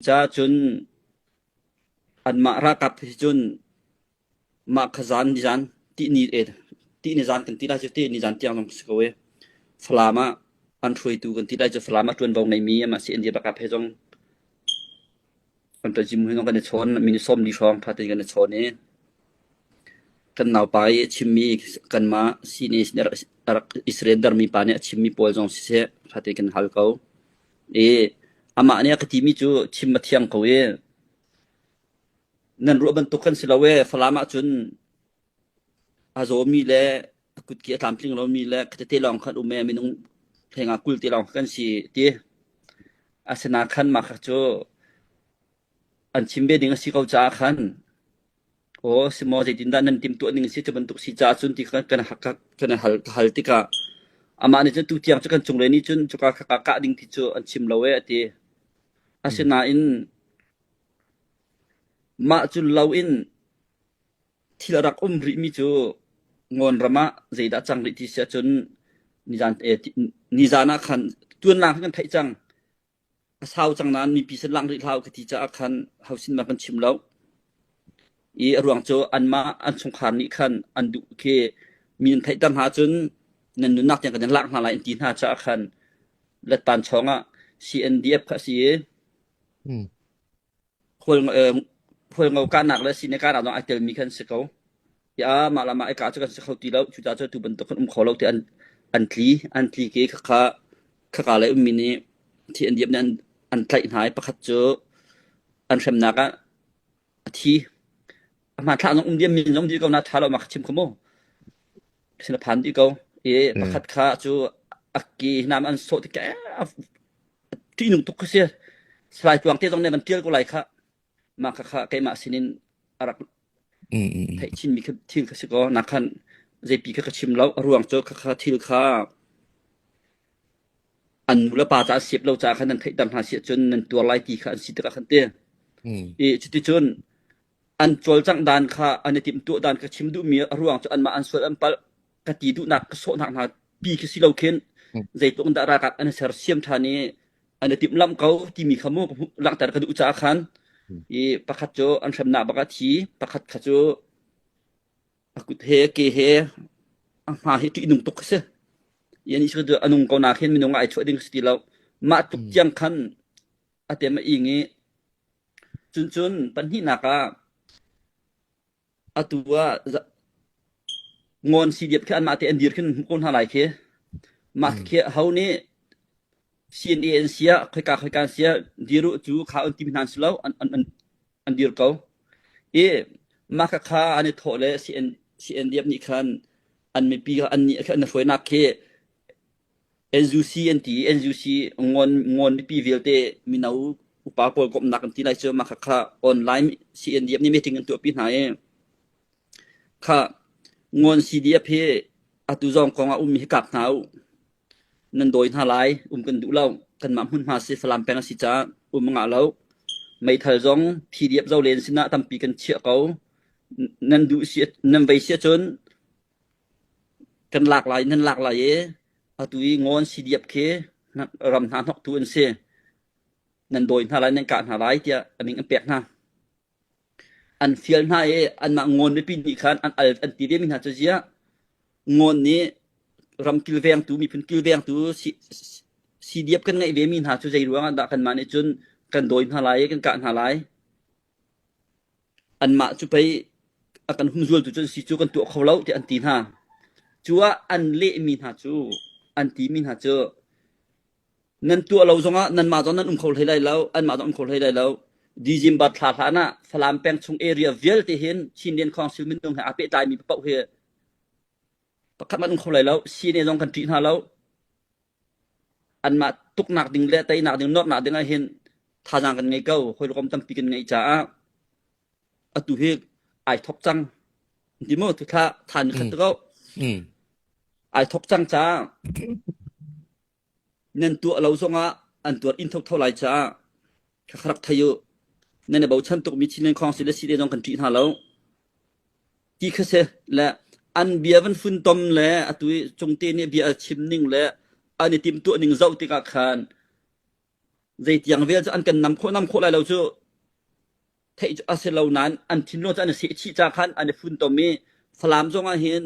Caah cun anmah ralkap hi cun mah kha zan nizan tihni tihni zan kan ti lai cu ti nizan tiang zong si ko i Falam ah an hruaitu kan ti lai cu Falam ah ṭuanvo ngeimi amah CND ralkap he zong kan ṭazim he zong kan i chawn minute 40 hrawng ṭha tein kan i chawn i kan naupa i a chimmi kanmah CNA a rak i surrender mi pa nih a chimmi pawl zong siseh ṭha tein kan hal ko. I amah nih a ka timi cu chim a thiang ko i nan ruah bantuk kan si lo e Falam ahcun a zawmi le a kutki a tlamtling lomi le khatete lawng khan um e minung hlengah 20 te lawng kan si ti. Asina khan mah kha cu an chim ve ding a si ko caah khan Aw si maw zeitindah nan timhtuah ning a si cu bantuk si caah cun ti kha kan kan hal ka hal tikah amah nih cun tutiang cu kan cunglei nih cun cuka khaka kah ding ti cu an chim lo ee a ti. Asinain mah cu lo in thil a rak um rihmi cu Ngawn ram ah zeidah cang rih ti si ahcun nizan eh, nizan ah khan tuanlang kan theih cang. A sau cang nain mipi sin lang rih hlah u ka ti caah khan ho sin ma kan chim lo. I a ruang cu anmah an chungkhar nih khan an duh khi mi nan theihter hna ahcun nan nunnak tiang kan in lak hna lai an ti hna caah khan letpan chawng ah CNDF kha a si i Hualngo kahnak le sine kahnak zong ai telmi khan si ko. Tiah mah le mah i kah cu kan si kho ti lo. Cucaah cu tu bantuk kan um kho lo tiah an an tli. An tli ke khakha khaka lei ummi nih thi an diam nih an an tlaih hna i pakhat cu an hremnak ah a thi. A hmanthlak zong um diam min zong dih ko na tha lo ma kha chim kho mu. Sin a phan dih ko. I pakhat kha cu a ke nam an sawh tik ṭihnung tuk kha si. Salai Tluang te zong nih van ṭial ko lai khah. Mah kha kha keimah sinin a rak theih chinmi kha thil kha si kaw nak khan zeipi kha ka chim lo. A ruang cu kha kha thil kha an nu le pa caah siap lo caah khan nan theihter hna si ahcun nan tuar lai ti kha an si tikah khan ti. I cuticun an cawlcangh dan kha an i timhtuah dan ka chim duhmi a ruang cu anmah an sual an palh ka ti duhnak ka sawhnak hna pi khi si lo khin zeitluk in dah ralkap an i sersiam ṭhan i an i timhlamh ko timi kha mu langhter ka duh caah khan i pakhat cu an hremnak bak ah thi pakhat kha cu a kut he ke he a hma hi ṭihnung tuk khi si i anih cu a nung ko na khin minung ah ai chuah ding si ti lo mah tluk tiang khan a tem a ing i cun cun pahnihnak ah Atu ah ngawn CDF khi anmah te an dir khin hmuh ko hna lai khi. Mah khi ho nih CNA an si ah khoika khoika an si ah dir u cu kha an ti hna an si lo an, an, an, an dir ko. I mah kha kha an i thawh le CN, CNDF nih khan an mipi an nih an hruainak khi NUC an ti i NUC ngawn ngawn mipi vialte mino upa pawl komhnak an ti lai cu mah khakha online CNDF nih meeting an tuahpi hna i kha ngawn CDF hi atu zong kong ah ummi hi kap hna u nan dawi hna lai um kan duh lo kanmah hmunhma si Falam peng a si caah um a ngah lo meithal zong PDF zo len sinah tampi kan chiah ko nan duh si nan vei si ahcun Kan lak lai nan lak lai i atu i ngawn CDF khi ram hna hnoktu an si. Nan dawi hna lai, nan kah hna lai tiah a min an pek hna. An fial hna i anmah ngawn mipi nih khan an al an ti vemi hna cu ziah ngawn nih ram kilvengtu miphun kilvengtu CDF kan ngeih vemi hna cu zei ruang ah dah kanmah nih cun kan dawi hna lai i kan kah hna lai. Anmah cu pei a kan humzualtu cu an si cu kan tuah kho lo tiah an ti hna. Cu ah an lehmi hna cu an timi hna cu nan tuah lo zongah nanmah zong nan um kho hlei lai lo, anmah zong um kho hlei lai lo. December thla hlan ah Falam peng chung area vialte hin Chinland Council minung he aa pehtlaimi paoh hi pakhat hmanh um kho lai lo. CNA zong kan ṭih hna lo. Anmah tuknak ding le teinak ding, nuamhnak ding ah hin thazaang kan ngei ko. Hawikom tampi kan ngeih caah atu hi ai thok cang. Ti mu tu thla than khat ko. Ai thok cang caah nan tuah lo zongah an tuar in thotho lai caah ka rak thei u. Nan i bochan tukmi Chinland Council le CDA zong kan ṭih hna lo. Ti kha si le an bia van funtom le atu i Cungte nih bia a chim ning le an i timhtuah ning zoh tikah khan. Zeitiang vel cu an kan nam khawh nam khawh lai lo cu theih cu a si lo nain an thinlung cu an i sehchih ca khan an i funtom i Falam zong ah hin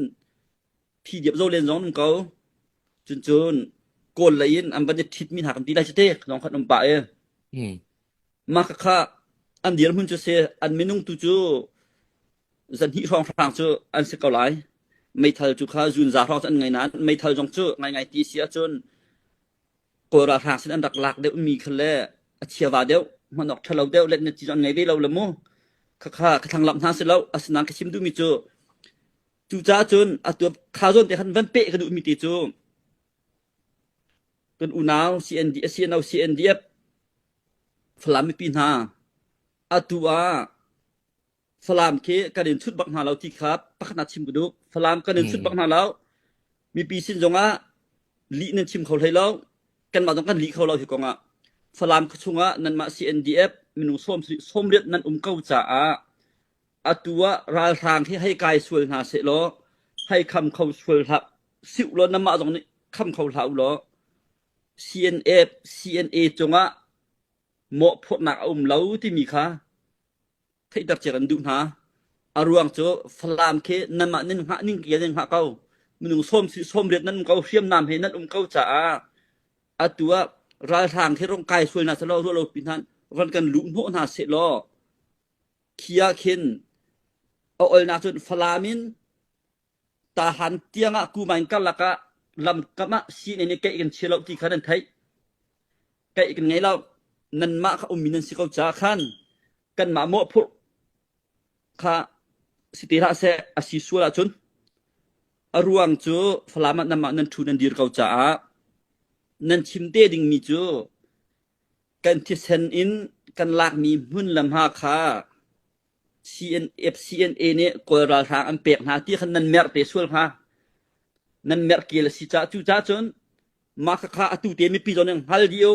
phi diap zo len zong an um ko. Cun cun Kawl lei in an van i ṭhitmi hna kan ti lai cu te zong khan um pah i mah khakha an dirhmun cu si an minung tu cu zanhnih hrawnghrang cu an si ko lai. Meithal cu kha zunza hrawng cu an ngei nain meithal zong cu ngaingai ti si ahcun Kawl ralhrang sin an rak lak deuhmi kha le a chiava deuh, hman awk ṭhalo deuh le na ci an ngei ve lo le mu. Khakha ka thlanglamh hna si lo. Asinain ka chim duhmi cu cucaah cun atu kha zawn te khan van peh ka duhmi te cu kan unau CND, CNO, CNDF Falam mipi hna atu ah Falam khi kan in chut bak hna lo ti kha pakhat ah chim ka duh. Falam kan in chut bak hna lo. Mipi sin zongah lih nan chim kho hlei lo. Kanmah zong kan lih kho lo hi kongah. Falam khuachung ah nanmah CNDF minung sawm sawmriat nan um ko caah atu ah ralhrang hi hei kai sual hna sehlaw hei kham kho sual hlah siu law nanmah zong nih kham kho hlah u law CNF CNA cungah mawhphurhnak a um lo timi kha theihter cia kan duh hna. A ruang cu Falam khi nanmah nan hngah ning ke nan hngah ko. Minung sawm sawmriat nan um ko, hriamnam he nan um ko caah atu ah ralhrang khi rong kai sual hna selaw ruah lo pi hna ron kan luh hnawh hna seh law khi ah khin a olnak cun Falam in Tahan tiangah Kumain karlak ah lamkam ah sii nih keih kan chia lo ti kha nan theih. Keih kan ngei lo. Nanmah kha ummi nan si ko caah khan kanmah mawhphurh kha si te hlah seh a si sual ahcun a ruang cu Falam ah nanmah nan ṭhu nan dir ko caah nan chim te dingmi cu kan thisen in kan lakmi hmun le hma kha CNA nih Kawl ralhrang an pek hna ti khan nan merh te sual hnga. Nan merh kel a si caah cucaah cun mah khakha atu te mipi zong nih hngal dih u.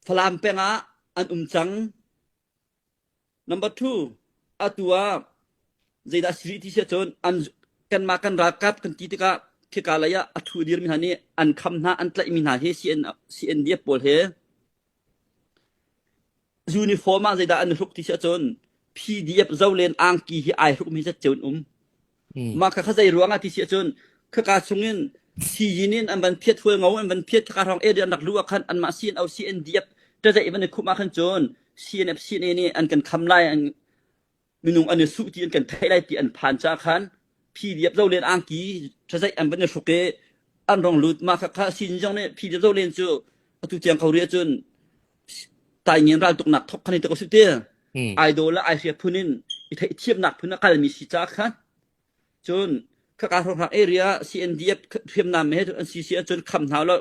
Falam peng ah an um cang. Number two, atu ah zeidah si rih ti si ahcun an kanmah kan ralkap kan ti tikah khika lei ah a ṭhu dirmi hna nih an kham hna an tlaihmi hna hi CN, CNDF pawl he Uniform ah zeidah an i hruk ti si ahcun PDF zolen angki hi ai hrukmi zatceo an um. Mah kha kha zei ruang ah ti si ahcun khaka chungin siyin in an van phiat hual ngo an van phiat khaka hrawng area an rak luh ah khan anmah CNO CNDF ṭazaih van i khumh ah khan cun CNF CNA nih an kan kham lai an minung an i suh ti an kan theih lai ti an phan caah khan PDF zolen angki ṭhazaih an van i hruk i an rong lut mah kha kha sin zong nih PDF zolen cu atu tiang ko rih ahcun taingen raltuknak thok khan i te ko su ti idol le ai hria phun in i theih thiamnak phun a kalmi si caah khan cun khaka hrawnghrang area CNDF hriamnam he an si si ahcun kham hna lo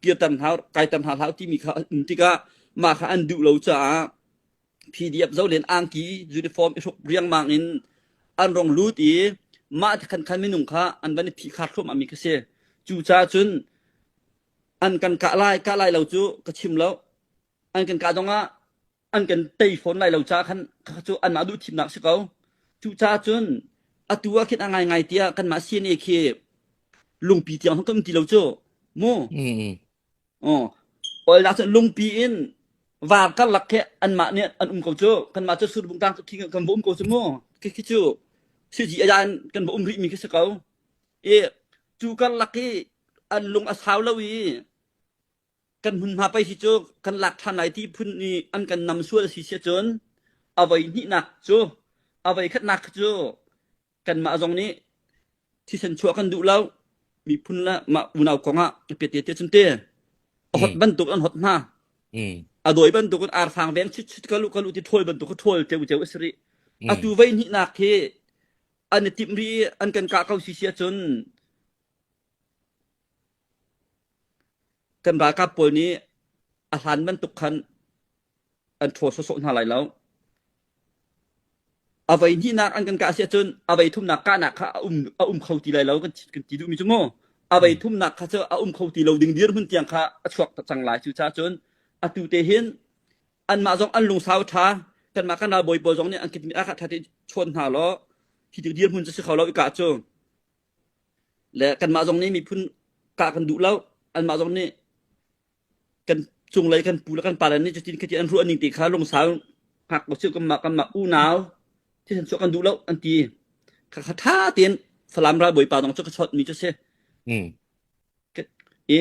kirter hna kaiter hna hlah timi kha um tikah mah kha an duh lo caah PDF zolen angki uniform i hruk riangmang in an rong lut i mah khan khan minung kha an van i phihkhar thluahmah mi kha si. Cucaah cun an kan kah lai kah lai lo cu ka chim lo. An kan kah zongah an kan tei fawn lai lo caah khan cu anmah duh thimnak si ko. Cucaah cun atu ah khin a ngaingai tiah kanmah CNA khi lungpi tiang kan um ti lo cu mu. Oil cu lungpi in var karlak khi anmah nih an um ko cu. Kanmah cu surbung tlang cu khi kan va um ko cu mu. Khi khi cu siji a in kan va um rihmi khi si ko. I cu karlak i an lung a sau lo i kan hmunhma pei hi cu kan lak ṭhan lai ti phun i an kan nam sual a si si ahcun a voi hnihnak cu a voi khatnak cu kanmah zong nih thisen chuah kan duh lo miphun le mah unau kong ah piate te cun te a hot bantuk an hot hna a dawi bantuk in arfang veng chit chit kalu kalu ti ṭhawl bantuk ṭhawl ceu ceu a si rih atu vei hnihnak hi an i timh rih i an kan kah ko si si ahcun kan ralkap pawl nih a hlan bantuk khan an ṭhaw sawsawh hna lai lo. A voi hnihnak an kan kah si ahcun a voi thumnak kahnak kha a um a um kho ti lai lo kan kan ti duhmi cu mu. A voi thumnak kha cu a um kho ti lo ding dirhmun tiang kha a chuak cang lai. Cucaah cun atu te hin anmah zong an lungsau ṭha kanmah kan ralbawi pawl zong nih an kitmi a kha ṭha te chawn hna law hi ti dirhmun cu si kho lo i kah cu. Le kanmah zong nih miphun kah kan duh lo. Anmah zong nih kan. Cunglei kan pu le kan pale nih cutin khati an ruah ning te kha lungsau hngak ko sih kanmah kanmah unau thisen chuah kan duh lo an ti. Kha kha tha tein Falam ralbawipa dong cu ka chawt mi cu si. Mm. I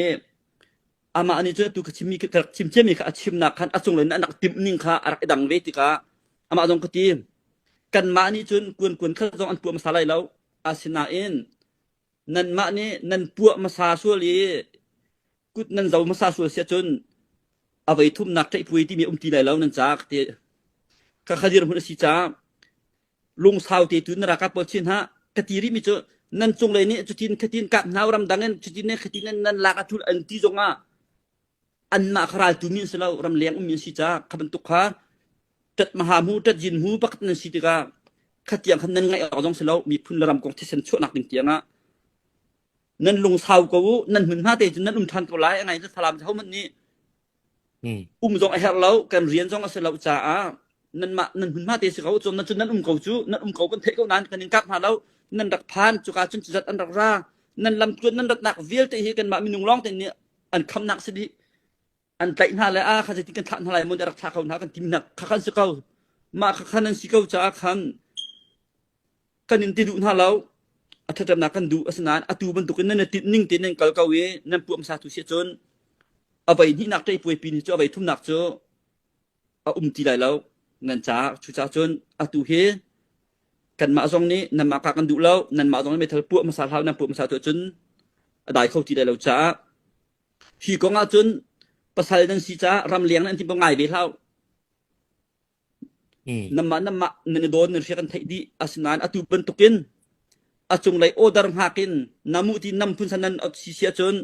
amah nih cun atu ka chimmi ka rak chim ciami kha a chimnak khan a cunglei in an rak timh ning kha a rak i dang ve tikah amah zong ka ti kanmah nih cun kuan kuan kha zong an puah hmasa lai lo asinain nanmah nih nan puah hmasa sual i kut nan zo hmasa sual si ahcun a voi thumnak ṭaihpuai timi um ti lai lo nan ca ka ti ka kha dirhmun a si caah lungsau te tu na ralkap pawl chin ha ka ti rihmi cu nan cunglei nih cutin khatin kap hna ramdang in cutin ne khatin nan nan lak a ṭul an ti zongah anmah kha raltu mi an si lo ramleng ummi an si caah kha bantuk kha ṭat maha mu ṭat yin mu pakhat nan si tikah khatiang khan nan ngaih awk zong si lo miphun le ram kong thisen chuahnak ding tiangah nan lungsau ko u nan hmunhma te cun nan um ṭhan ko lai a ngai cu salam hohmanh nih um zong a herh lo kan rian zong a si lo caah nanmah nan hmunhma te si ko cun nan cun nan um ko cu nan um ko kan theih ko nain kan in kap hna lo nan rak phan cuka cun cuzat an rak ra nan lam tluan nan ratnak vialte hi kanmah minung lawng te nih an khamnak si dih an tlaih hna le a kha zeitin kan thlah hna lai mun rak thlah ko hna kan tim hna kha khan si ko mah kha khan an si ko caah khan kan in ti duh hna lo a ṭhaṭemnak kan duh asinain atu bantukin nan i tinh ning tein nan kal ko i nan puah hmasa tu si ahcun a voi hnihnak ṭeipuai pin hi cu a voi thumnak cu a um ti lai lo nan caah cucaah cun atu hi kanmah zong nih nanmah ka kan duh lo nanmah zong nih meithal puah hmasa hlah nan puah hmasa tu ahcun a dai kho ti lai lo caah hi kong ah cun pasal nan si caah ramleng nan ti ngai ve hlah Nanmah nanmah nan i dawn nan hria kan theih dih. Asinain atu bantukin a cunglei order hngak in namu ti nam phun san nan si si ahcun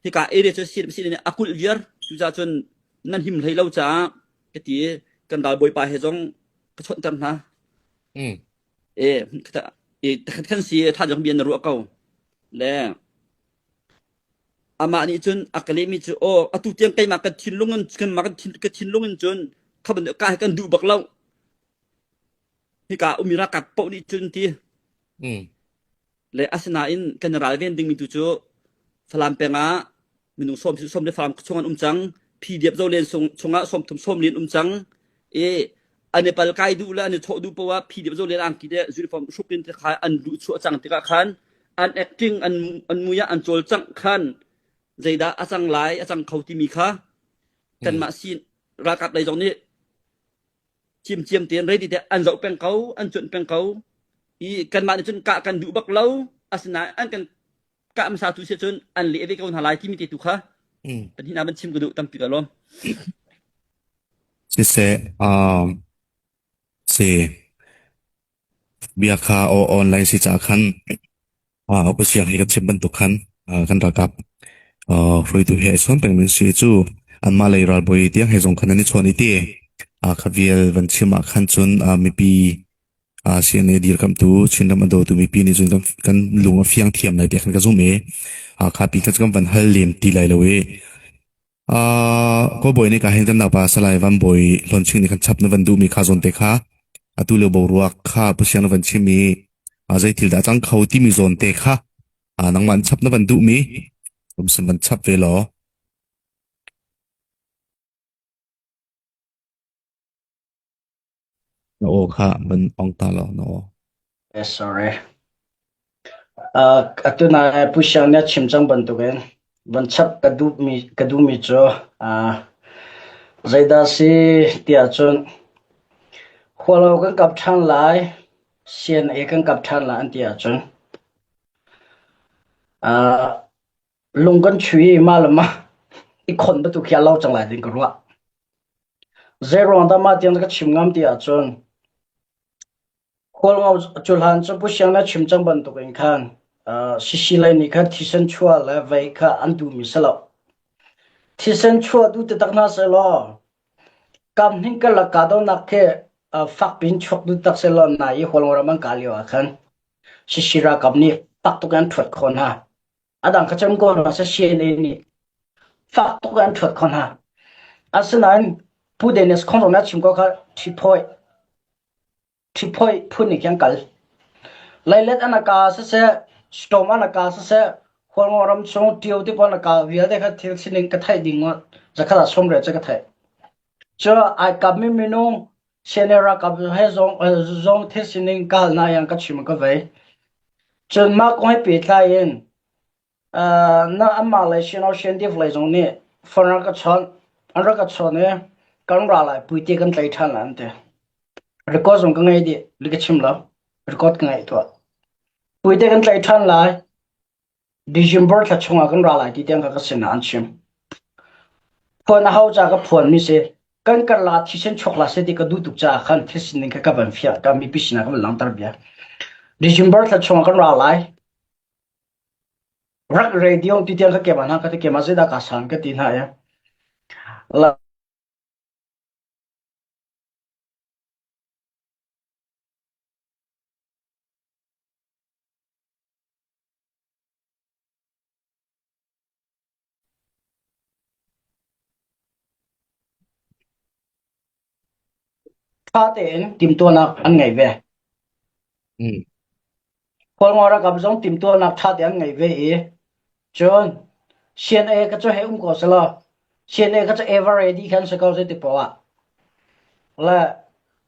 hika area cu si si a kulh viar. Cucaah cun nan him hlei lo caah ka ti i kan ralbawipa he zong ka chawnhter hna. E, kan si tha jong bia na ruah ko. Le Amah nih cun a ka lehmi cu, "Aw, atu tiang keimah kan thinlung in kanmah kan thin, ka thinlung in cun kha bantuk ka hi kan duh bak lo. Hika ummi ralkap paoh nih cun ti. Mm. Le asinain kan i ralven dingmi tu cu Falam peng ah minung sawm sawm le Falam chung an um cang. PDF Zolen chungah 30 sawm um cang. I an i pal kai duh le an i chawh duh poah ah PDF Zolen angki le uniform hruk in kha an duh chuah cang tikah khan an acting an an mui ah an cawlcangh khan zeidah a cang lai a cang kho timi kha kanmah sin ralkap lei zong nih ciamciam tein ready te an zoh peng ko an cuanh peng ko i kanmah nih cun kah kan duh bak lo asinain an kan kah hmasa tu si cun an leh ve ko hna lai timi te tu kha kan hina ban chim ka duh tampi ka lawm Siseh, um, si Bia kha aw online si caah khan upasiang hi kan chim bantuk khan kan ralkap hruaitu he ai chawn pengmi an si cu anmah lei ralbawi tiang he zong khan an i chawn i ti. Kha vial van chim ah khan cun mipi CNA dirkamhtu Chinram a dawtu mipi nih cun kan lung a fiang thiam lai tiah khan ka zumh i kha pi kha cu kan van hal lem ti lai lo i Kawlbawi nih ka hin kan naupa Salai Van Bawi Hlawnching nih khan chap na van duhmi kha zawn te kha atu lio boruak kha Pu Siang na van chim i zei thil dah a cang kho timi zawn te kha nangmah in chap na van duhmi umsin van chap ve law. Na aw kha van ong ta law na aw. Yes, sorry. Uh, atu na Pu Siang nih a chim cang bantukin van chap ka duhmi ka duhmi cu uh, zeidah si tiah cun hualo kan kap ṭhan lai, CNA kan kap ṭhan lai an ti ahcun uh, lung kan chui i mah le mah i khon bantuk khi a lo cang lai ding ka ruah. Zeiruang dah mah tiang ka chim ngam ti ahcun Khualngo cu hlan cu Pu Siang na chim cang bantukin khan uh, Sisi lei nih khan thisen chuah le vei kha an duhmi si lo. Thisen chuah duh taktak hna sehlaw kamhning karlak kahdohnak khi uh, fak piin chuak duh tak sehlaw nai i Hualngo ram an kah lio ah khan Sisi ralkap nih fak tuk in an ṭhuat khawh hna. A dang kha cem ko hna seh CNA nih fak tuk in an ṭhuat khawh hna. Asinain Pu Dennis Khong zong nih a chim ko kha ṭhiphawi Ṭhiphoih phun nih khin kal. Leilet an a ka siseh, storm an a ka siseh, Hualngo ram chung Ṭio ti pawl na kal vialte kha thil sining ka theih ding zakhat ah 90 cu ka theih. Cu ai kapmi minung CNA ralkap he zong zong thil sining ka hal hna yang ka chim ka vei. Cun mah kong he pehtlai in na anmah lei Sino Shentif lei zong nih phone rak ka chawnh an rak ka chawnh i kan ra lai puite kan tlai ṭhan lai an ti. Record zong ka ngei dih, li ka chim lo. Record ka ngaih tuah. Puite kan tlaih ṭhan lai. December thla chungah kan ra lai ti tiang kha ka sinah an chim. Phuan a hau ca ka phuanmi si. Kan karlak thisen chuak la seh ti ka duh tuk caah khan thil sining kha ka van fiah ka mipi sinah ka van langhter bia. December thla chungah kan ra lai. Rak radio ti tiang ka kema hna ka ti kema zeidah ka san ka ti hna i. La Ṭha tein timhtuahnak an ngei ve. Mm. Kawlngaw ralkap zong timhtuahnak ṭha tein an ngei ve i cun CNA ka cu hei um ko selaw CNA kha cu ever ready khan si ko zeiti poah ah. Le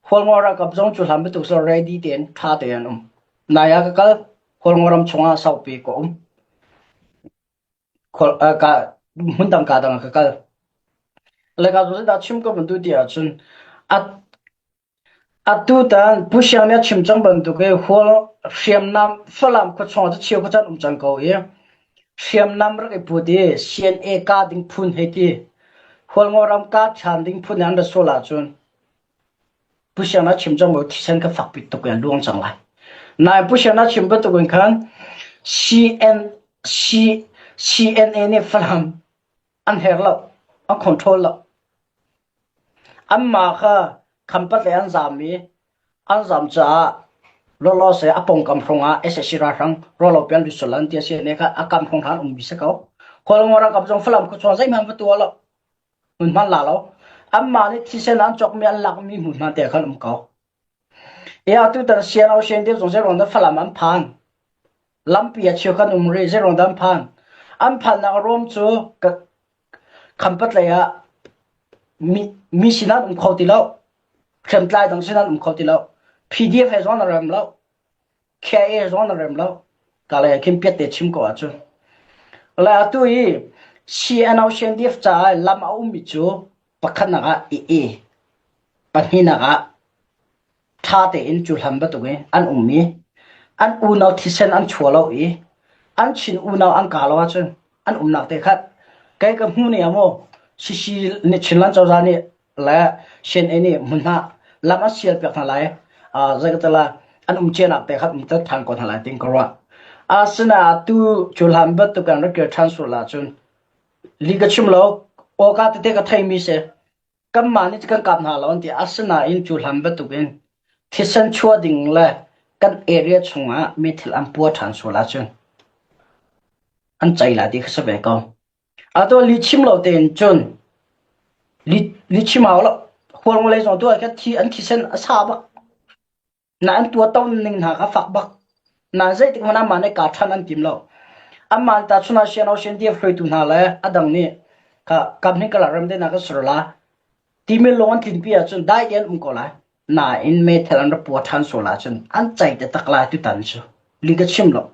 Hualngo ralkap zong cu hlan bantuk selaw ready tein ṭha tein an um. Nai ah ka kal Hualngo ram chungah saupi ka um. Khual, uh, ka, hmun dang ka dang ah ka kal. Le ka cu dah chim ko bantu ti ahcun at Atutan Pu Siang nih a chim cang bantuk i Hual hriamnam Falam khuachung ah cu cheu khuacaan um cang ko i hriamnam rak i put i CNA kah ding phun hei ti Hualngo ram kah ṭhan ding phun an ra sual ahcun Pu Siang nih a chim cang bantuk thisen kha fakpi tuk in a luang cang lai. Nain Pu Siang nih a chim bantuk in khan CN, C, CNA nih Falam an her lo, an control lo. Anmah kha Khampat lei an zaam i an zaam caah lawlaw seh a pawngkam hrawngah sac ralhrang rawlopi an lut sual an ti a si ne kha a kam hrawng hna an ummi si ko. Khualngo ralkap zong Falam khuachung zeihmanh va tuah lo. Hmunhma la lo. Anmah nih thisen an cawkmi an lakmi hmunhma te khan um ko. E atu tan CNO CNDF zong zeiruang dah Falam an phan? Lampi a cheu kan um rih zeiruang dah an phan? An phannak a ruang cu Khampat lei ah mi, mi sinah an um kho ti lo. Hriamtlai dang sinah an um kho ti lo. PDF he zong an rem lo. KIA he zong an rem lo. Ka lei ah khin piat te chim ko ahcun. Le atu i CNO CNDF caah lam a ummi cu pakhatnak ah AA, pahnihnak ah ṭha tein cuhlan bantuk i an um i an unau thisen an chuah lo i an chin unau an kaa lo ahcun an umnak te khat kei ka hmu ning ah maw Sisi nih Chinland cozah nih le CNA nih hmunhma lam an sial piak hna lai zeikatala an um cianak te khat um tet ṭhan ko hna lai tin ka ruah. Asinain tu cuhlan bantuk an rak kir ṭhan sual ahcun li ka chim lo awka tete ka theimi si kanmah nih kan kap hna lo an ti. Asinain cu hlan bantukin thisen chuah ding le kan area chungah mi thil an pua ṭhan sual ahcun an cei lai ti kha si ve ko. Atu li chim lo tein cun li, li chim hau lo. Hualngo lei zong tu ah khan thi an thisen a sa bak. Na an tuahto ning hna kha fak bak. Na zeitik hmanh ah mah nih kaa ṭhan an tim lo. Amah ta chun ah sian sian dia hruaitu hna le a dang nih kha kam hin kala ram te na ka sur la timi lung an tlinpi ahcun dai te an um ko lai. Nain meithal an ra pua ṭhan sual ahcun an cai te tak lai tutan cu. Li ka chim lo.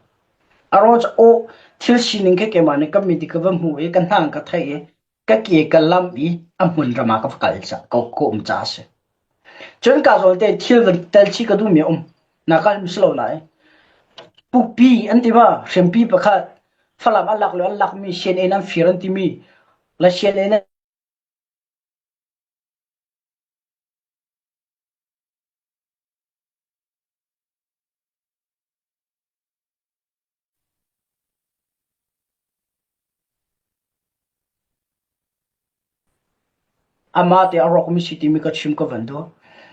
A ro cu aw thil sining khi keimah nih ka mit i ka va hmu i ka hnang ka theih i ka ke ka lamh i a hmun ram ah ka va kal ca ka ka um ca a si. Cun ka zawl te thil van tel chih ka duhmi a um. Na ka um si lo nain. Pukpi an ti ma hriampi pakhat Falam an lak le an lakmi CNA an fir an timi le CNA Amah te a rawkmi si timi ka chim ka van duh.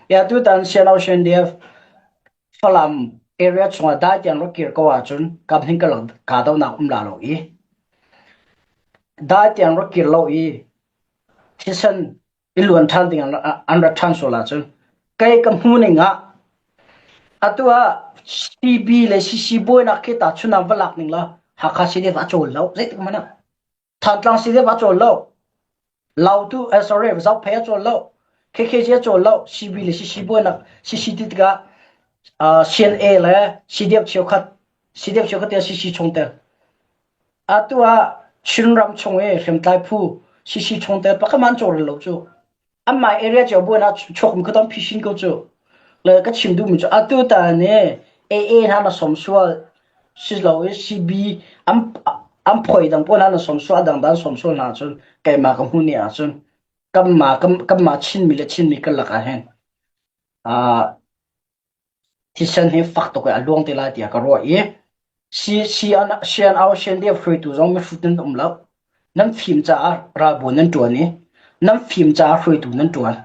Ya tutan CNO CNDF Falam area chungah dai tiang rak kir ko ahcun kam hin ka lak ka donak um la lo i dai tiang rak kir lo i thisen i luan ṭhan ding an rat ṭhan sual ahcun kei ka hmu ning ah atu ah CB le CC buainak khi tahchunhnak va lak ning la. Hakha CDF a cawl lo. Zeitik hmanh ah. Thantlang CDF a cawl lo. Lautu, eh, sorry, Zophei a cawl lo. KKG a cawl lo. CB le CC buainak CC ti tikah uh, CNA le CDF cheukhat CDF cheukhat tiah CC chungtel. Atu ah Chinram chung i hriamtlai phu CC chungtel pakhat man cawl lo cu. Anmah area cio buan ah chuakmi kha tam phishin ko cu. Le ka chim duhmi cu atu ta nih AA hna na som sual si lo i CB an an phoi dang pawl hna na som sual dang dan som sual hna cun keimah ka hmu ni ahcun kanmah kanmah Chinmi le Chinmi kan lak ah hin uh, Thisen hi fak tuk in a luang te lai tiah ka ruah i sian au sian hruaitu zong mihrut nan um lo. Nan fim caah ralbawi nan ṭuan i nan fim caah hruaitu nan ṭuan.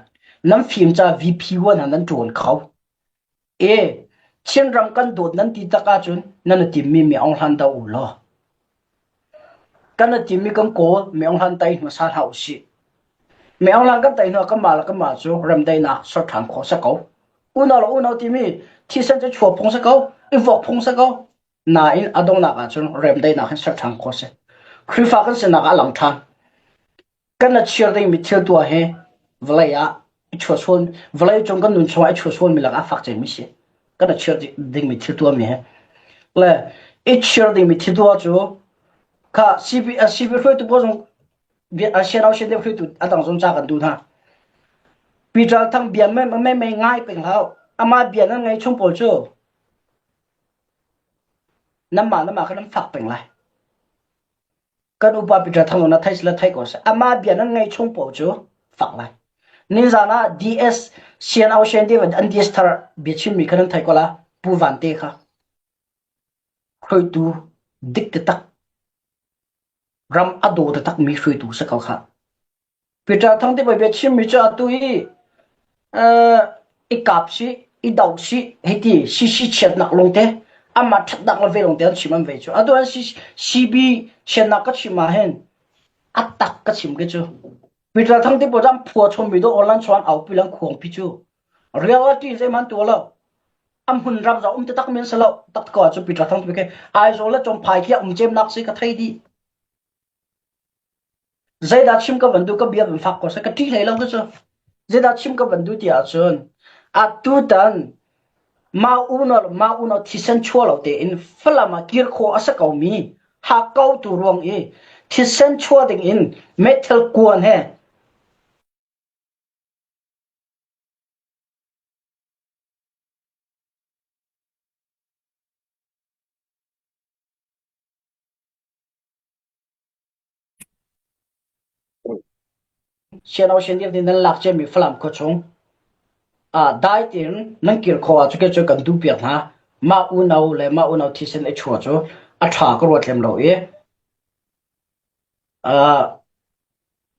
Nan fim caah VP hna nan ṭuan kho. E Chinram kan dawt nan ti tak ahcun nan i timmi mi Aung Hlan doh u law. Kan i timmi kan kawl mi Aung Hlan tei hmasa hlah usih. Mi Aung Hlan kan tei hnu ah kanmah le kanmah cu remdaihnak ser ṭhan khawh si ko. Unau le unau timi thisen cu chuah phung si ko, i vuak phung si ko. Nain a donghnak ahcun remdaihnak hin ser ṭhan khawh si. Khrihfa kan sinak ah a lang ṭhan. Kan a chir dingmi thil tuah hi vawlei ah i chuahsual vawlei cung kan nun chungah i chuahsualmi lakah a fak cemmi si. Kan a chir dingmi thil tuahmi hi. Le i chir dingmi thil tuah cu kha CB, CB hruaitu pawl zong sian sian deuh hruaitu a dang zong ca kan duh hna. Peter Thang bia mei mei mei ngai peng hau. Amah bia nan ngei chung pawl cu nanmah nanmah kha nan fak peng lai. Kan upa Peter Thang na thei sila thei ko seh. Amah bia nan ngei chung paoh cu fak lai. Nizan ah DS Sian Au Shen David an DS thar bia chimmi kha nan thei ko la Pu Van Te kha. Hruaitu dik taktak ram a daw taktak mi hruaitu si ko kha. Peter Thang te bia chimmi cu atu i i kap si i do si hiti CC chiatnak lung te amah ṭhatnak le ve lung te an chim an ve cu atu an CB chiatnak ka chim ah hin a tak ka chim ke cu Peter Thang te pawl an phua chommi do online chuan aupi lang khuang pi cu reality zeihmanh tu lo a hmun ram za um te tak men se lo tak ko cu Peter Thang te ke Aizawl le Chomphai khi um cem nak si ka thei di Zeidah chim ka van duh ka bia van fak ko seh ka ṭih hlei lo cu. Zeidah chim ka van duh ti ahcun atutan mah unau le mah unau thisen chuah lo tein Falam ah kir khawh a si komi hakkau tu ruang i thisen chuah ding in meithal kuan he Siano sian nih nan lak ciami Falam khuachung ah dai tein nan kir khawh ah cu kan duh piak hna. Mah unau le mah unau thisen i chuah cu a ṭha ka ruat lem lo i uh,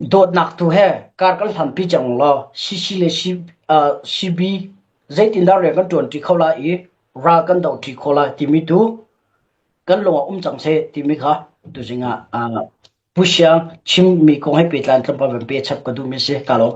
dawtnak tu he kar kan hlampi cang law CC le C, uh, CB zeitindah rian kan ṭuanṭi kho lai i ral kan dohṭi kho lai timi tu kan lung ah um cang seh timi kha tuzing ah uh, Pu Siang chimmi kong he pehtlai in tlawmpal van pe chap ka duhmi a si. Ka lawm.